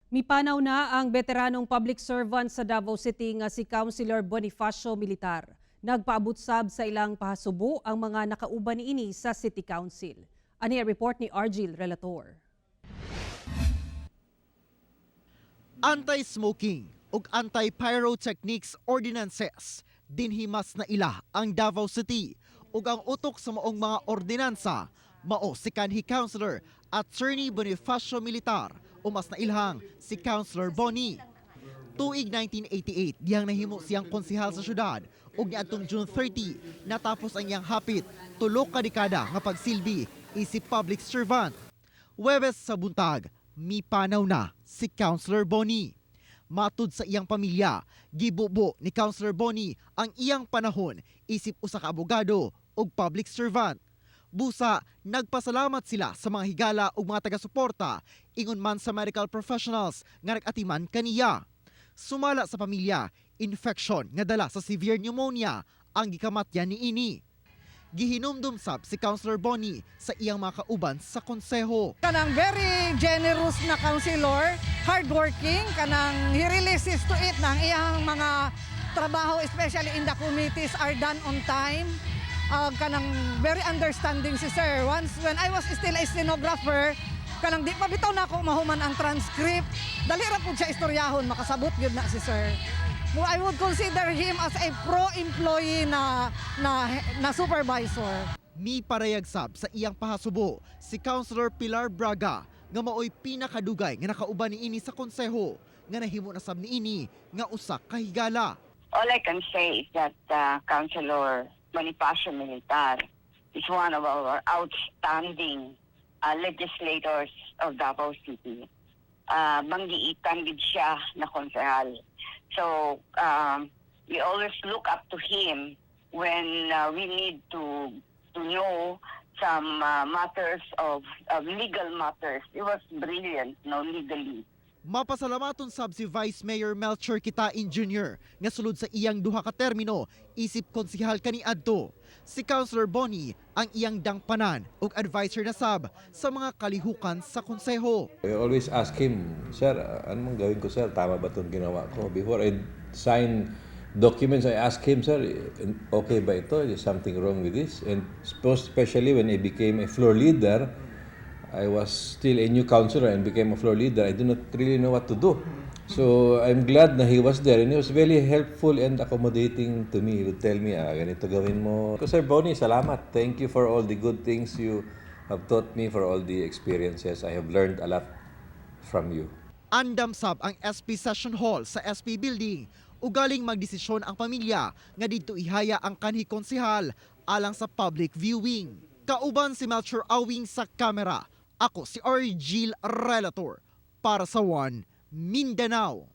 Mipanaw na ang veteranong public servant sa Davao City nga si Councilor Bonifacio Militar. Nagpaabot sab sa ilang pahasubo ang mga nakauban niini sa City Council. Ani ang report ni Argil Relator. Anti-smoking ug anti-pyrotechnics ordinances, dinhimas na ila ang Davao City, ug ang utok sa maong mga ordinansa mao si kanhi Councilor Attorney Bonifacio Militar o mas nailhang si Councilor Bonnie. Tuig 1988 dihang nahimo siyang konsehal sa syudad, ug niadtong June 30 natapos ang iyang hapit 3 ka dekada nga pagsilbi isip public servant. Huwebes sa buntag, mipanaw na si Councilor Bonnie. Matud sa iyang pamilya, gibubo ni Councilor Bonnie ang iyang panahon isip usa ka abogado ug public servant. Busa, nagpasalamat sila sa mga higala ug mga taga-suporta, ingon man sa medical professionals nga nag-atiman kaniya. Sumala sa pamilya, infection nga dala sa severe pneumonia ang gikamatyan niini. Gihinumdum sab si Councilor Bonnie sa iyang mga kauban sa konseho. Kanang very generous na councilor, hardworking, kanang he really sees to it na ang iyang mga trabaho, especially in the committees, are done on time. Kanang very understanding si sir. Once, when I was still a stenographer, kanang di pa bitaw na ako mahuman ang transcript. Dali ra pud siya istoryahon, makasabot gyud na si sir. Mo I would consider him as a pro-employee na supervisor. Miparayag sab sa iyang pahasubo si Councilor Pilar Braga nga maoy pinakadugay nga nakauban niini sa konseho, nga nahimo na sab niini nga usa ka higala. All I can say is that Councilor Bonifacio Militar is one of our outstanding legislators of Davao City. Manggiitan gid siya na konsehal. So we always look up to him when we need to know some matters of legal matters. He was brilliant, no, legally. Mapasalamaton sab si Vice Mayor Melchor Quitain Jr. nga sulod sa iyang duha ka termino isip konsehal kaniadto. Si Councilor Bonnie ang iyang dangpanan ug advisor na sab sa mga kalihukan sa konseho. I always ask him, "Sir, ano mang gawin ko, sir? Tama ba itong ginawa ko?" Before I sign documents, I ask him, "Sir, okay ba ito? Is something wrong with this?" And especially when I became a floor leader, I was still a new councilor and became a floor leader. I do not really know what to do. So I'm glad na he was there and he was very helpful and accommodating to me. He would tell me, "Ah, ganito gawin mo." So, Sir Bonnie, salamat. Thank you for all the good things you have taught me, for all the experiences. I have learned a lot from you. Andam sab ang SP Session Hall sa SP Building, ugaling magdesisyon ang pamilya nga didto ihaya ang kanhi konsehal alang sa public viewing. Kauban si Melchor Awing sa kamera. Ako si Argil Relator para sa One Mindanao.